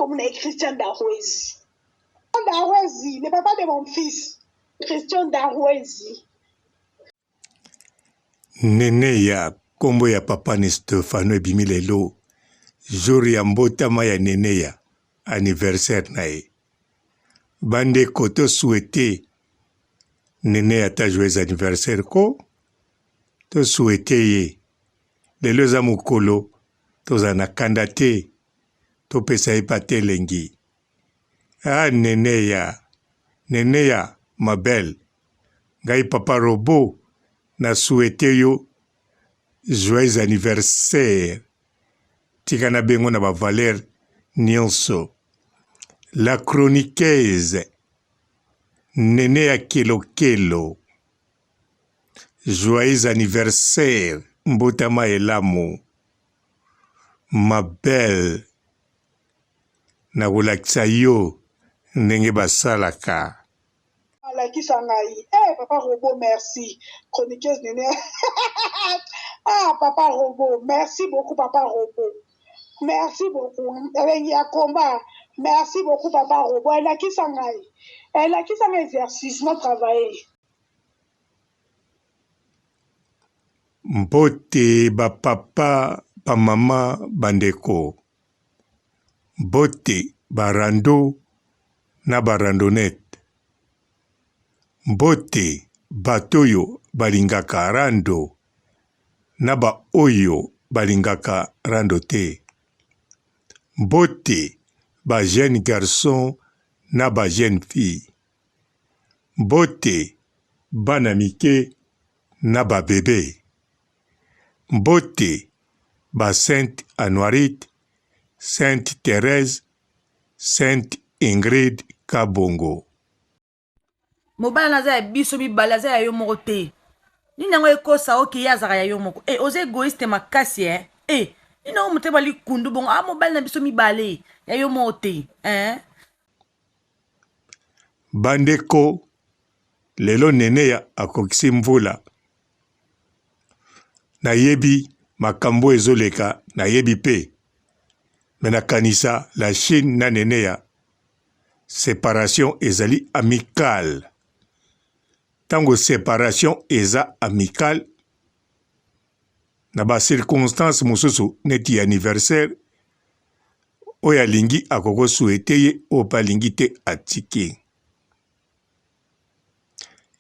Kombo na ye Christian Darwezi. Darwezi, le papa de mon fils. Christian Darwezi. Neneya kombo ya papa ni Stefano ebimi lelo jour ya mbotama ya Neneya anniversaire na ye bandeko to souhaite Neneya ata joyeux anniversaire ko to souhaite ye lelo eza mokolo tozala na kanda te topesa ye pate elengi ah Neneya Neneya ma belle ngai papa robot na souhaite yo joyeux anniversaire tika na bengo na ba valeur nionso la chroniqueuse nene ya kelokelo joyeux anniversaire mbotama elamu ma belle nakolakisa yo ndenge basalaka. Alakisa ngai eh papa robot merci chroniqueuse nene ah papa robot merci beaucoup papa robot merci beaucoup elengi ya combat merci beaucoup papa robot elakisa ngai elakisa ngai exercice na travailler. Mbote ba papa, ba mama, ba ndeko. Mbote ba rando na ba randonnette. Mbote bato oyo balingaka rando na ba oyo balingaka rando te. Mbote ba jeunes garçons na ba jeunes filles. Mbote bana mike na ba bebe. Mbote ba Sainte Anuarite, Sainte Therèse, Sainte Ingrid Kabongo. Mobali wana aza ya biso mibale aza ya yo moko te nini yango ekosa oke ye azalaka ya yo moko e oza egoiste makasi e e nini yango motema likundu bongo a mobali na biso mibale ya yo moko te eh? Bandeko lelo Neneya akokisi mvula nayebi makambo ezoleka nayebi pe mais nakanisa la Chine na Neneya separation ezali amicale tango separation eza amicale na ba circonstances mosusu neti ya anniversaire oyo alingi akoki ko souhaiter ye oyo pe alingi te atiki.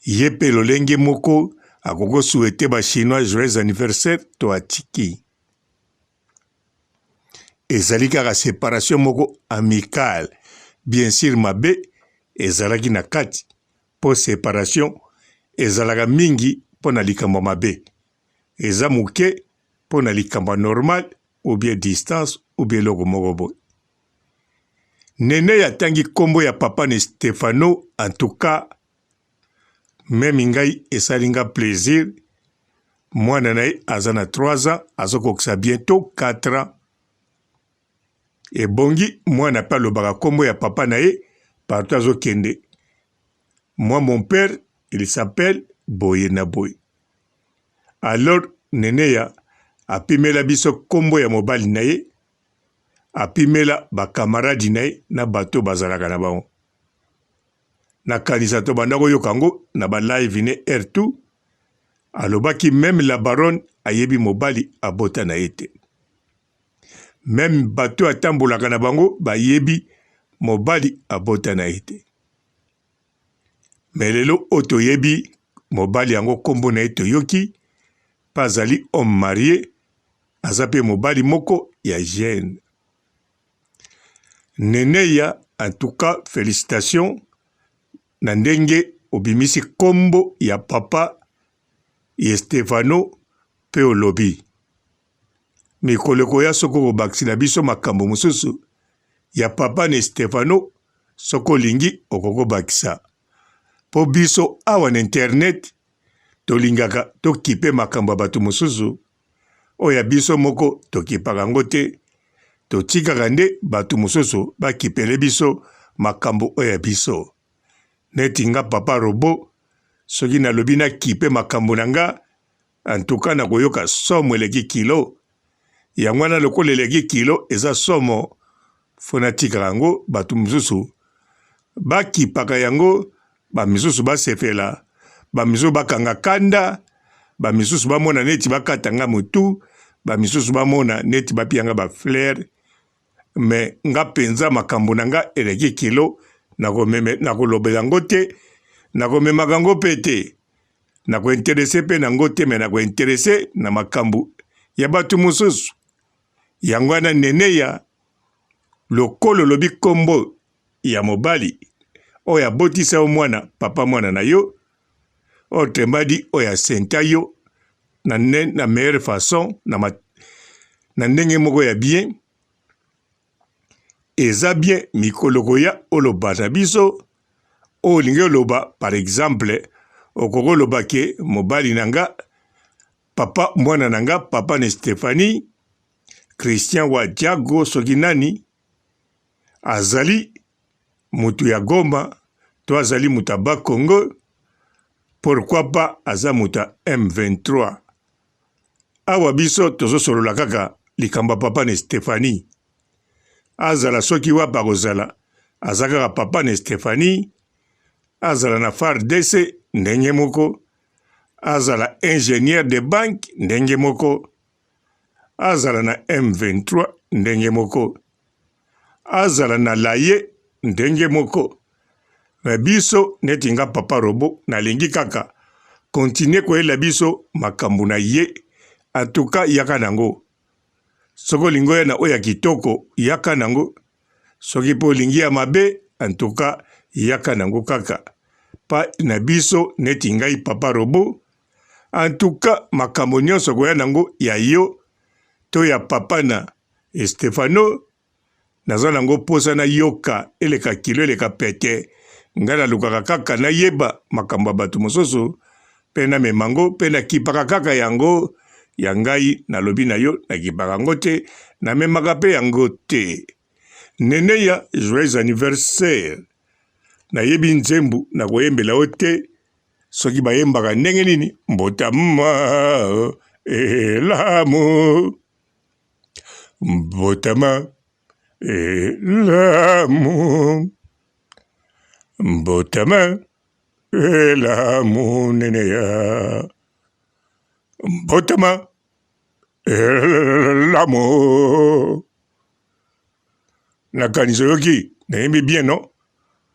Ye pe lolenge moko akoki ko souhaiter ba chinois joyeux anniversaire to atiki. Ezali kaka separation moko amicale bien sur mabe ezalaki na kati po separation ezalaka mingi po na likambo ya mabe eza moke po na likambo ya normal ou bien distance ou bien eloko moko boye. Nene atangi kombo ya papa ne Stefano en tout cas meme ngai esali nga plaisir mwana na ye aza na 3 ans azokokisa bientot 4 ans ebongi mwana pe alobaka kombo ya papa na ye partout azokende moi mon père il s'appelle boye na boye alors Neneya apimela biso kombo ya mobali na ye apimela ba camarade na ye na bato bazalaka na bango nakanisa tobanda koyoka yango na ba live ne heure tout alobaki meme la baronne ayebi mobali abota na ye te meme bato atambolaka na bango bayebi mobali abota na ye te me lelo oyo toyebi mobali yango nkombo na ye toyoki mpe azali homme marie aza mpe mobali moko ya jeune Neneya en tout cas felicitations na ndenge obimisi kombo ya papa ya Stefano pe olobi mikolo ekoya soki okobakisela biso makambo mosusu ya papa na Stefano soki olingi okoki kobakisa po biso awa na internet tolingaka tokipe makambo ya bato mosusu oyo ya biso moko tokipaka yango te, totikaka nde bato mosusu bakipele biso makambo oyo ya biso. Neti nga papa robot, soki nalobi nakipe makambo na nga, en tout cas nakoyoka somo eleki kilo. Yango wana lokola eleki kilo eza somo, Faut natikaka yango bato mosusu bakipaka yango, ba misusu basepela, ba misusu bakanga kanda, ba misusu bamona neti bakata nga mutu, ba misusu bamona neti bapia nga ba fleurs. Mais nga penza makambo na nga eleki kilo, nakolobela yango te, nakomemaka yango pe te, nako interesser pe na yango te, mais nako interesser na makambo ya bato mosusu. Yango wana Neneya, lokola olobi kombo ya mobali oyo abotisa yo mwana, papa mwana na yo, autrement dit oyo asenta yo na, na meilleure façon, na, ma, na ndenge moko ya bien, eza bien mikolo koya oloba na biso oyo olingi oloba. Par exemple, okoki oloba ke mobali na nga, papa mwana na nga, papa na Stephanie, Christian wa Diago, soki nani azali mutu ya Goma to azali mutu ya Bas-Congo, pourquoi pas aza mutu ya M23. Awa biso tozosolola kaka likambo ya papa na Stephanie. Azala soki wapi akozala, aza kaka papa na Stephanie, azala na FARDC ndenge moko, azala ingénieur de banque ndenge moko, azala na M23 ndenge moko, azala na laye ndenge moko. Mais biso neti nga papa robot nalingi kaka continuer koyela biso makambo na ye. En tout cas yaka nango, soki olingi oya na oyo ya kitoko yaka nango, soki pe olingi ya mabe en tout cas yaka nango kaka pa na biso neti ngai papa robot. En tout cas makambo nyonso koya nango ya yo to ya papa na Estefano, naza nango posa nayoka eleka kilo eleka pete. Ngai nalukaka kaka nayeba makambo ya bato mosusu pe namema ngo pe nakipaka kaka yango ya ngai. Nalobi na yo nakipaka yango te, namemaka pe yango te. Neneya, joyeux anniversaire. Nayebi nzembo nakoyembela yo te, soki bayembaka ndenge nini, mbotama elamu, mbotama elamu, mbotama elamu neneya, mbotama elamu. Nakanisi oyoki nayembi bien no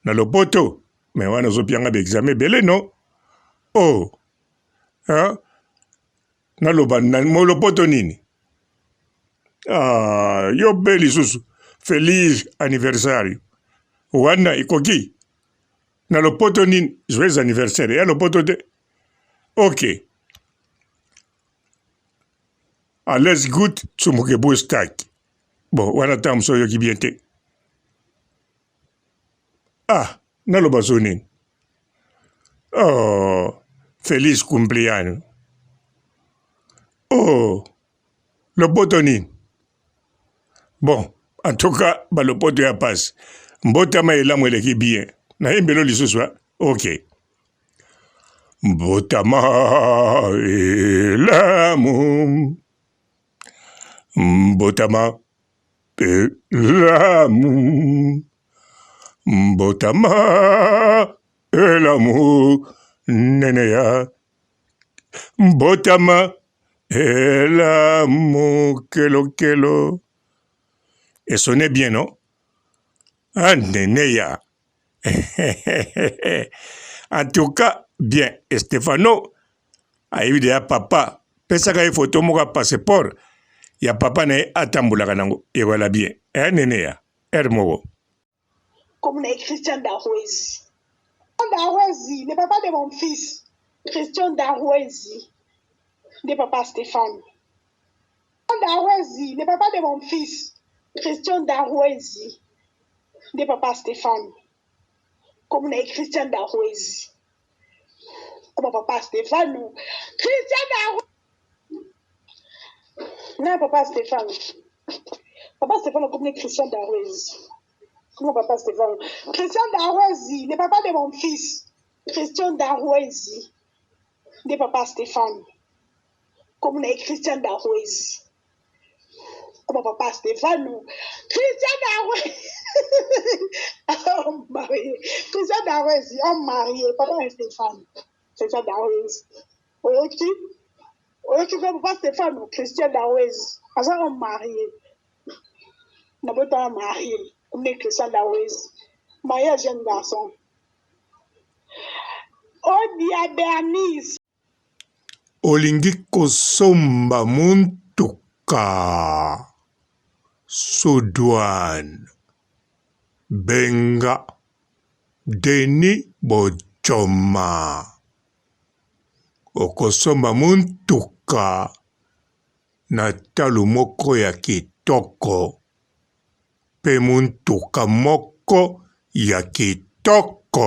na lopoto, mais wana ozopianga ba examen ebele no. Oh, hein? Naloba na lopoto nini? Ah, yo mpe lisusu feliz anniversario wana ekoki na lopoto nini? Joyeux anniversaire ya lopoto te. Ok, alles gut zum Geburtstag. Bon, wana ntango mosusu oyoki bien te. Ah, naloba so nini? Oh, feliz cumpleaños. Oh, lopoto nini? Bon, en tout cas, balopoto ya pasi. Mbotama elamu eleki bien. Nayembelo lisusu, ah? Ok. Mbotama elamu. Mbotama elamu. Mbotama elamu nene ya mbotama elamu kelokelo. Esonne bien non? Ah nene ya en tout cas bien Estefano ayebi deja papa pesaka ye photo moko ya passeport ya papa na ye atambolaka nango ekozala bien eh nene ya heure moko. Comme na ye Christian Darwezi. Darwezi, le papa de mon fils. Christian Darwezi, nde papa Stephane. Darwezi, le papa de mon fils. Christian Darwezi, nde papa Stephane. Comme na ye Christian Darwezi. Comme papa Stephane. Christian Darwezi. Na papa Stephane. Papa Stephane comme Christian Darwezi. Comment papa Stephane? Christian Darwezi, le papa de mon fils. Christian Darwezi, nde papa Stephane. Comme na Christian Darwezi. Comme papa Stefano. Christian Darwin. Homme marié. Christian Darwin, homme marié. Papa Stéphane. Christian Darwin. Oyoki? Oyoki ko papa Stéphane, Christian Darwin. Aza homme marié. Nabotama marié. Comme Christian Darwin. Marié jeune garçon. Odia Bernice. Olingi kosomba motuka? Sudouane, benga Denis Bodjoma. Okosomba motuka na talo moko ya kitoko mpe motuka moko ya kitoko.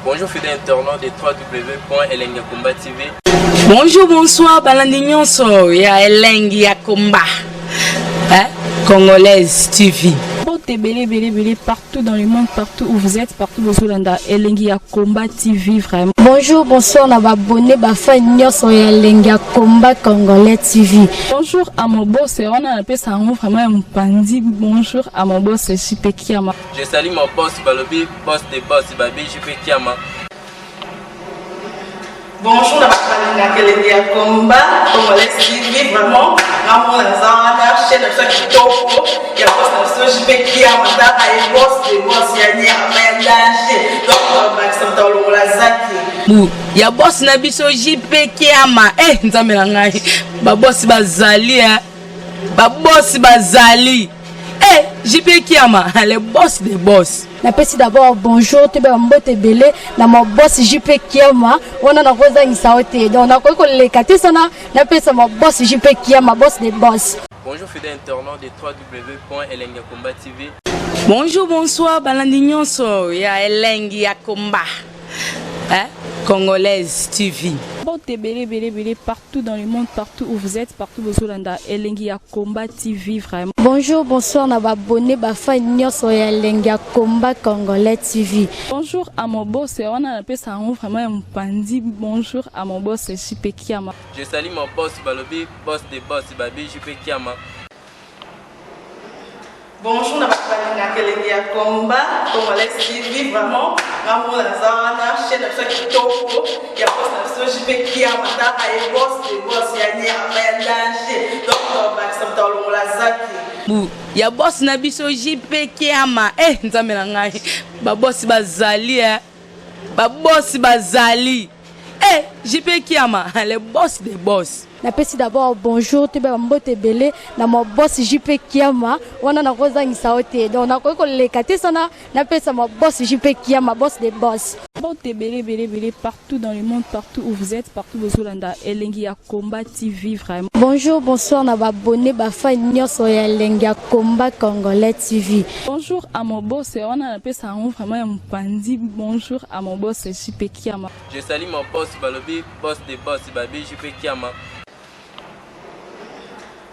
Bonjour fidèles internautes de www.elengiyakomba TV. Bonjour, bonsoir, balandi nyonso ya Elengi ya Komba. Hein? Congolaise TV. Mbote ebele ebele ebele partout dans le monde, partout où vous êtes, partout bozolanda Elengi ya Combat TV vraiment. Bonjour, bonsoir na ba abonné ba fan nyonso ya Elengi ya Combat Congolais TV. Bonjour à mon boss, wana napesa yango vraiment ya mopanzi. Bonjour à mon boss JP Kiama. Je salue mon boss Balobi, boss de boss Babi JP Kiama. Bonjour na bato balingaka elengi ya combat congolais TV vraiment ngamona naza wana chaîne na biso ya kitoko ya boss na biso JP Kiama tala ye boss de boss ya nyama ya danger donc bakisa moto alongola zaki Bu ya boss na biso JP Kiama eh nzambe na ngai ba boss bazali eh ba boss bazali eh JP Kiama le boss de boss. Napesi d'abord bonjour toyeba mbote ebele na ma boss JP Kiama wana nakozangisa yo te donc nakoki koleka te sana napesa ma boss JP Kiama boss de boss. Bonjour fidèles internautes de www.elengiyakomba TV. Bonjour, bonsoir, balandi nyonso ya Elengi ya Komba. Hein? Congolaise TV. Mbote ebele ebele ebele partout dans le monde, partout où vous êtes, partout bozolanda Elengi ya Combat TV vraiment. Bonjour, bonsoir na ba abonné ba fan nyonso ya Elengi ya Combat Congolais TV. Bonjour à mon boss, wana napesa yango vraiment ya mopanzi. Bonjour à mon boss JP Kiama. Je salue mon boss Balobi, boss de boss Babi JP Kiama. Bonjour na bato balingaka elengi ya combat congolais TV vraiment ngamona naza wana chaîne na biso ya kitoko ya boss na biso JP Kiama tala ye boss de boss ya nyama ya danger donc bakisa moto alongola zaki. Bu ya boss na biso JP Kiama eh nzambe na ngai ba boss bazali eh ba boss bazali eh JP Kiama le boss de boss. Napesi d'abord bonjour toyeba mbote ebele na ma boss JP Kiama wana nakozangisa yo te donc nakoki koleka te sana napesa ma boss JP Kiama boss de boss. Mbote ebele ebele ebele partout dans le monde, partout où vous êtes, partout bozolanda Elengi ya Combat TV vraiment. Bonjour, bonsoir na ba abonné ba fan nyonso ya Elengi ya Combat Congolais TV. Bonjour à mon boss, wana napesa yango vraiment ya mopanzi. Bonjour à mon boss JP Kiama. Je salue mon boss Balobi, boss de boss Babi JP Kiama.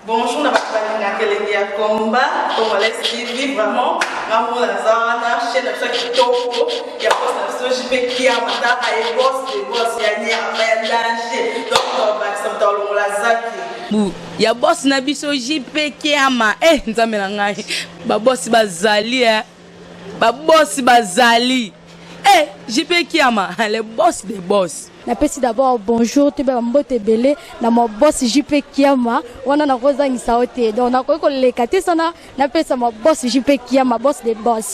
Bonjour na bato balingaka elengi ya combat congolais TV vraiment ngamona naza wana chaîne na biso ya kitoko ya boss na biso JP Kiama tala ye boss de boss ya nyama ya danger donc bakisa moto alongola zaki. Bu ya boss na biso JP Kiama eh nzambe na ngai ba boss bazali eh ba boss bazali eh JP Kiama le boss de boss. Napesi d'abord bonjour toyeba mbote ebele na ma boss JP Kiama wana nakozangisa yo te donc nakoki koleka te sana napesa ma boss JP Kiama boss de boss.